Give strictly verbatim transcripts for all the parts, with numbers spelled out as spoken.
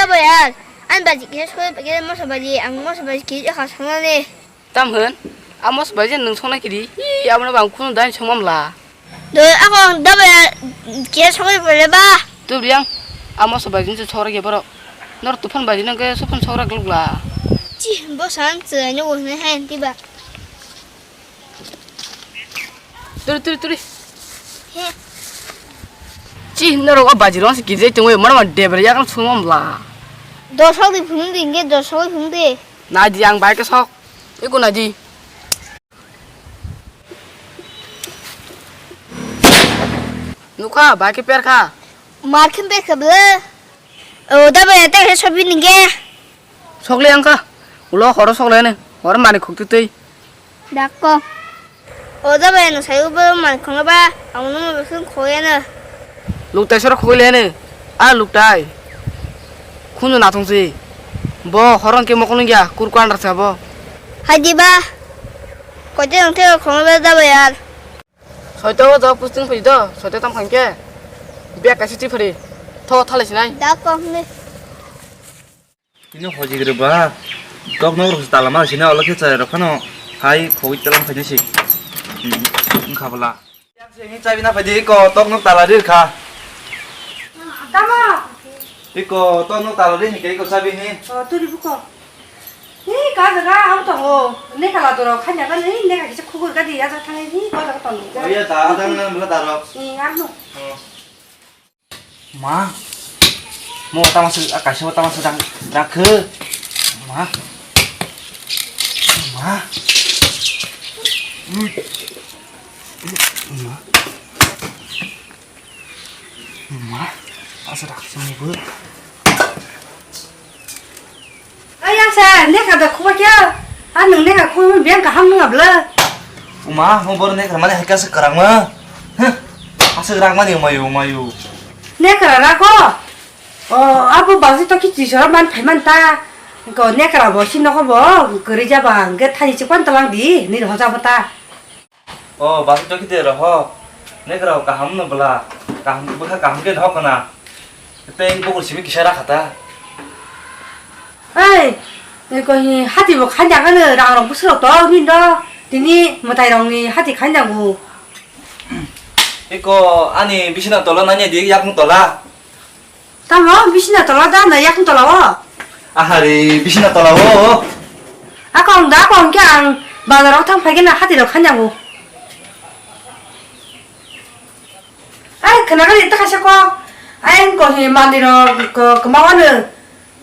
Abo yar, ang baji kisa soi paikhe moso baji, ang moso baji kisa ekha songnani. Tam hwn, a moso baji nwng songnai kiri, hi, abono bang khunu dai songmamla. Doi, ako ang dabo yar, kisa songwi paile ba. Tubri ang, a moso baji nse sokra khe borok. Nor tuphan baji nang khe sophan sokra glukla. Chi, bosan chwraino wngni hai tiba. Turi, turi, turi. He. Chi, norok o baji rong se kijai tongwi, mano ma debra yakno sungmam bla. Dosok di phung di, hingke dosok di phung di. Nai di, ang bai ke sok. Eko nai di. Nukha, bai ke per kha. Mar khe per kha bla. O da bai ta he sobi ninge. Sokle ang kha. Ulo horo sokle ne. Horo mani khuk tu tei. Dakko. O da bai no sayu bo mani khonga ba. Ang no mo bekhun khoya na. Luktai soro khoi le ne. A luktai. Khunu natung si. Bo horong ke mokon ya kurkuan rasa bo. Hai di ba. Kote ang te khonga ba da bai ar. Soito o jok posting phai do, soito tam khankhe. Bag kaisa chi phari. Tho thalai sinai. Da kok ni. Ini hojik re ba. Tok nok rok tala ma sina olo khe chai rok phano. Hai khoi talang phai si. Wngkha bwla. Yang se ni chabi na phai di ko tok nok tala ri kha. Tamo. Iko tok nok tala ri ni ke ko chabi ni. O turi buko. Hi, ka jaga ang tongo. Nekha la dorok, kanya ka ni, nekha kisa khugui ka di, ya jaga thangwi, hi, ko jaga tongo. Oh, iya, ta, ta, na, na, darok. Hi, ang no. Oh. Ma. Mo tama se, a, kaisa mo tama se dang, dang khe. Ma. Ma. Ma. Ma, asa dak sini bu. Ayang sa, nekha da khuba kya? A nung nekha khuba biang kaham nung abla. Uma, mo bor nekha mane hai kasa karang ma. Hah, asa karang mane umayu, umayu. Nekha ra ko. O, abo bazi to kichi sora man phai man ta. Ko nekha ra bo si nokho bo, kari jaba, ge thani chikon talang di, ni hoja bata. O, basi to kite roho. Nekrao kaham no bwla. Kaham bwkha kaham khe no hokna. Tei bukur simi kisa rakha ta. Ei, eko hi hati bo khaina kano rang rok bwswk rok to ni do. Tini mwtai rok ni hati khaina bu. Eko ani bisina tola nanya di yakung tola. Tamo bisina tola da na yakung tola o? Ahari bisina tola o. Akong da akong khe ang bazar o thang phai khe na hati rok khanyago. Ai khna kali ta kaisa ko. Ai ang ko hi mandi rok ko kma wano.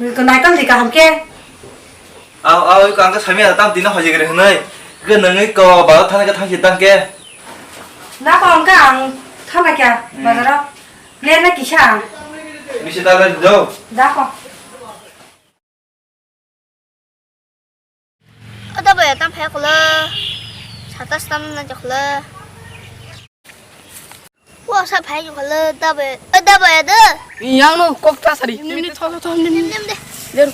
Ko naikal di kaham khe. Aw, aw, iko ang khe samya tam tino hojigre hwnwi. Ke nangwi ko bazar thana khe thangsi tang khe. Na ko ang khe ang thana khe Hmm. bazar o. Le na kisa ang. Bisi ta le do. Da ko. Ada baya tam phai kula. Sata stam na jakla. Wa sa phai kula da baya. Ada baya de. Yang no kok ta sari. Nim, nim, tho, tho, tho, nim, nim. Nim, nim de. Ler.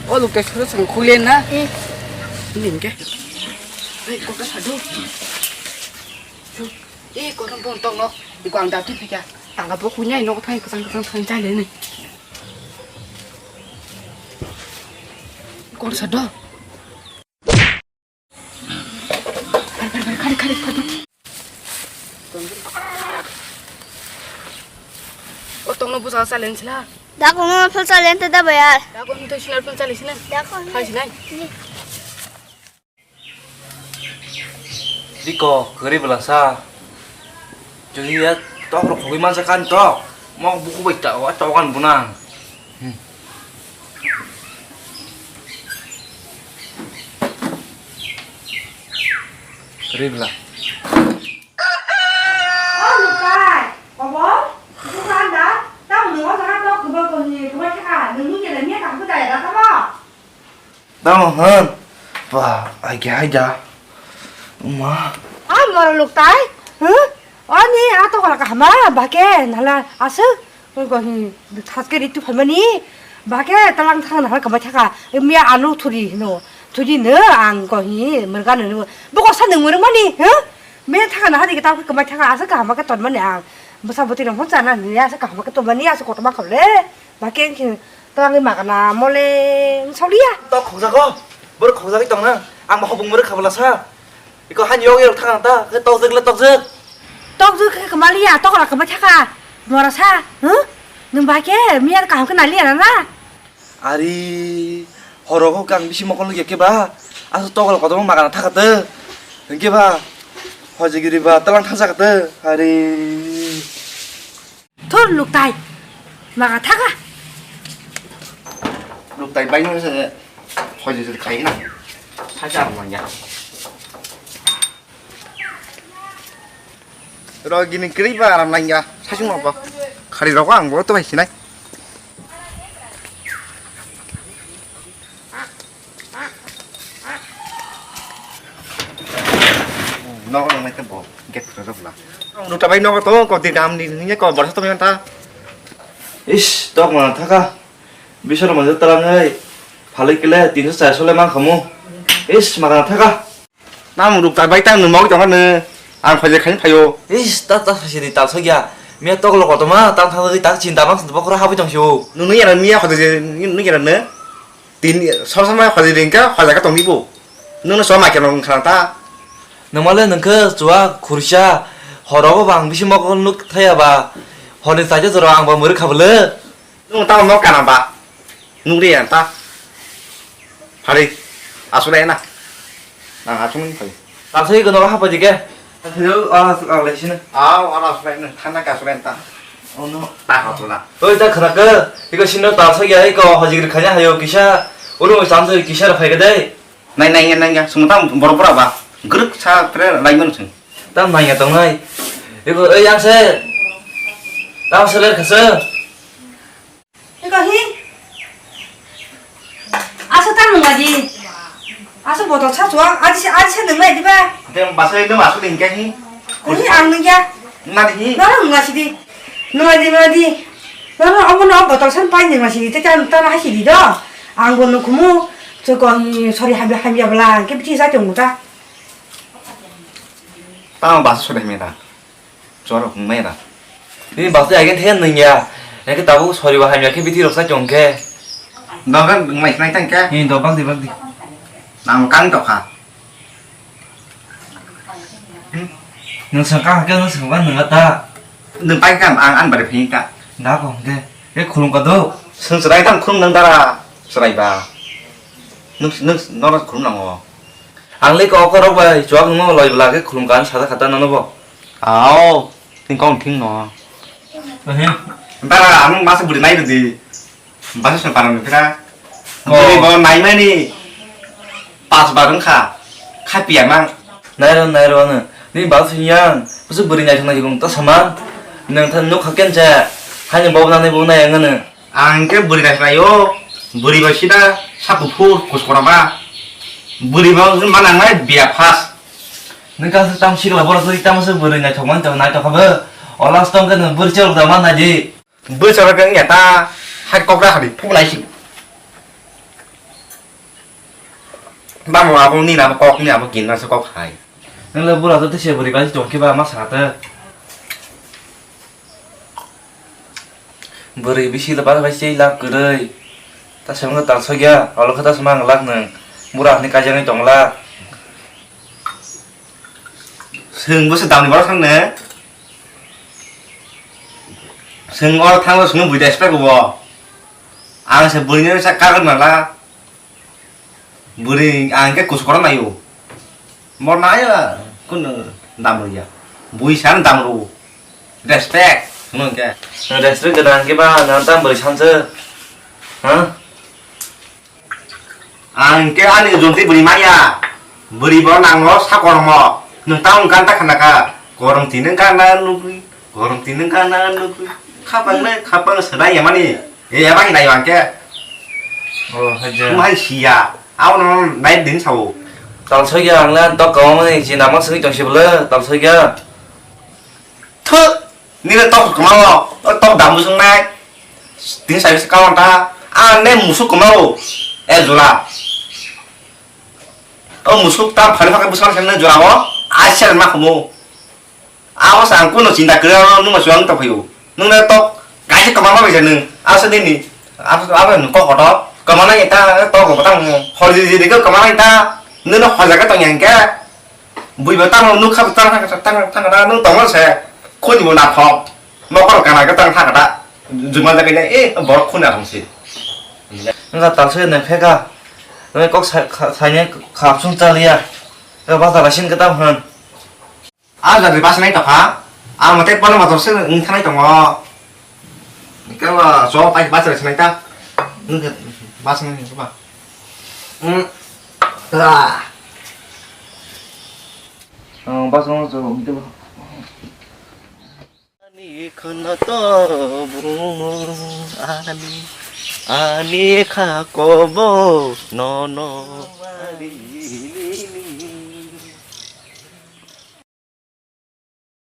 O luk ke suru sang khulen na. Hmm. Nim ke. Ei kok ta sadu. Ei korom pon tong no. Iko ang dati phika. Tala bo kunyai no thai kesang kesang thang jai le ni. Kor sadu. Khari, khari, khari, khari, khari. O tongno busa challenge la. Da kono phal challenge da bayar. Da kono to sinar phal challenge na. Da kono. Hai sinai. Biko, gari belasa. Jadi ya, tok rok khogoi mansa kan tok. Mok buku bai ta, wa tok kan bunang. Hmm. Ribla. O Lukai, obo? Bukan da? Tamo nungo jaga tok kebal koni, kebal kaka, nungni kela mia tak budaya da tamo? Tamo hwn? Ba, ai ke hai da. Ma. A moro Lukai? Huh? Oni a to kala kahama, ba ke, nala, asuk. Oi ko hi, thas ke ritu phaimani, ba ke talang thang na kama thaka, miya anu thuri no, thuri no, ang ko hi, merga no, bo ko sa nung mani, ha? Me thaka na hadi ke ta ko mai thaka asa kaham ke ton mani ang, basa boti no hon sana ni asa kaham ke ton mani asa kotoma khole, ba ke ke, Tangwi magana mole nsoliya. Tok khokjago. Bor khokjagwi tongna. Ang ba hobung mure khabla sa. Iko han yok yok thang ta. Ke tok jek le tok jek. Tok jek ke kemaliya, tok la kemai thaka. Mora sa. Huh? Nung ba ke miya kaham ke naliya na. Ari, horogo kang bisi mokol ya ke ba. Asu tok la kodo magana thaka te. Ke ba. Hojigiri ba talang thasa te. Ari. Thor luktai. Maga thaga. Luktai bai no se hoi je khai na. Hajar manya. Rogini kri ba aram nanya. Sasung apa? Khari rogo ang bo to bai sinai. Nogo nang nai bo gate khoro rok la. Ang ruta bai nogo to ko di dam ni ni ko borsa to ta. Is tok ma thaka. Bisor ma talang hai. Phalik kele tinso charso le mang khamu. Is ma thaka. Nam ruta bai tang no mog jong ne. Ang phai khain phayo. Is ta ta sa sidi tal so ya. Mia tok lo ko to ma tang thang tak chin ta bang sa bokra habi tong sio. Nunu ya na mia khodo je nunu ya na. Tin, sab samai hojai ringkha, hojai kha tongdi bo. Nungno soma khe nung khna ta. Nungmale nungkhe chua khursa, horogo bang bisi mokol nuk thaya ba. Horni chaija jora ang ba mwrwk kha bwle. Nung tamo nok kana ba. Nung ri ta. Hari, aswk lai na. Nang aswk nung phai. Aswk gono ha phai ke. Hello, ah, ah, lai sini. Ah, ah, aswk lai na. Thana ka aswk lai ta. Oh no. Ta ha tu na. Oi, ta khana ke. Iko sino ta sa ya, iko hojigri khanya hayo kisa. Uru mo sam sa kisa ra phai ke dai. Nai, nai, nai, nai. Sung tam bor bor ba. Gruk sa pre lai man sung. Tam nai ya tong nai. Iko, oi, yang se. Tam se le khasa. Eko hi? Asa ta nung lagi. Asa botol sa chua. Adi se, adi se nung lagi ba? Ate basa itu masuk lingkah hi. Ini ang nung ya. Nadi hi. Nara nung lagi di. Nung lagi, nung lagi. Nara abo na botol sa pai nung lagi di. Te kan ta na hasi di do. Ang bo nung kumu. Chukon sorry habya habya bela. Ke biti sa chong ta. Tamo basa sudah mera. Choro hwnmai ra. Nini bwsai agent the nwng ya. Nang khe tabuk sori bo hamya khe bithi rok sa chong khe. Dogan mai sinai tang khe. Ni do bak di bak di. Nang kang tokha. Nwng swng kha khe nwng swng kha nwng ta. Nwng pai kha ang an bare phini ta. Da ko de. Khe khulum ka do. Swng chwrai tang khulum nang dara chwrai ba. Nwng nwng noro khulum nango. Ang le kok rok bai chuak no loi bla khe khulum kan sa kha ta nono bo. Ao, tin kong thing no. Ehe. Bara ang masa budi nai di. Basa sa parang kira. Oh. Budi bo nai mani. Pas barang kha. Kha pia mang. Nai ro nai ro ano. Ni bal sing yang. Pusu budi nai thang nai kong ta sama. Nang than nuk kha ken cha. Hani bo nang ni bo nai ang ano. Ang khe bwrwi naisinglaio, bwrwi bai sida sa kuphur kuchukora ba. Bwrwi bo ma nangnai biya phas. Nwng kaisa tam sikla borok twi tamo se bwrwi naithok man tong naithok kha bo. O last tong khe nwng bwrwi chwrwk da man nai di. Bwrwi chwrwk wngya ta hai kok da hari phuk nai si. Bamo abo nini abo kok ni abo kinna se kok hai. Nwng le bura to tise bwrwi bai tong khe ba ma sa ta. Bwrwi bisi le bar bai sei lak kwrwi. Ta se wngkha tal sokya, olo khe ta se mang lak nwng. Bura hwnwi kaijaknai tong lak. Swng bo se damni borok thang ne. Swng oro thang swng bui respect bo. Ang se bwrwi ni sa kagwi mala. Bwrwi ang khe kuchuk kotor naio. Mor nai la kun dam rwya. Bui san dam rw. Respect hwnwi khe. Respect gwnang khe ba nang tam bwrwi sanse. Ha? Ang khe ani jomti bwrwi maya. Bwrwi bo nang no sa kormo. Nwng ta wng kan ta khana kha. Korong tini wng kan na nugwi. Korong tini wng kan na nugwi. Khapang le khapang sedai yamani. E, eba hinai bangke. Oh, haja. Tumhai siya. Abo no nai din sao. Talsoi ya, ang le tok kawang ni jinama sui tong sibole, talsoi ya. Thu, ni le tok kemao, o tok damu sung nai. Din sai se kawang ta. A ne musuk kemao. E jula. O musuk ta phari phakhe bwsang seng ne jula o. A sel ma khumu. Abo sa ang kuno chinta kwrwi, ano nungma chuwang tongphio. Nungna tok kaisa kwbangma bai sa nung, asa nini. Abo, abo nwng kok kotor. Kwmana ita, to bo tang horji ji dikhe kwmana ita. Nwng no horja khe tong yang khe. Bui bo tang nuk kha tang tang tang tang nwng tong se. Khuni bo na phok. Nokor kana khe tang tang da. Juma jaga e borok khuna thong si. Nga tal se ne pheka. Nang kok sa, sa, sa ne khap sung chaliya. Bazar asin khe tam han. Ah, jadi bus naik tak? Ah, mate pon motor sih, ini kan itu mau. Kalau so pas bus naik tak? Ini bus naik apa? Hmm. Ah. Oh, bus mau so itu. Ani khana to bumu ani, ani kha kobo nono.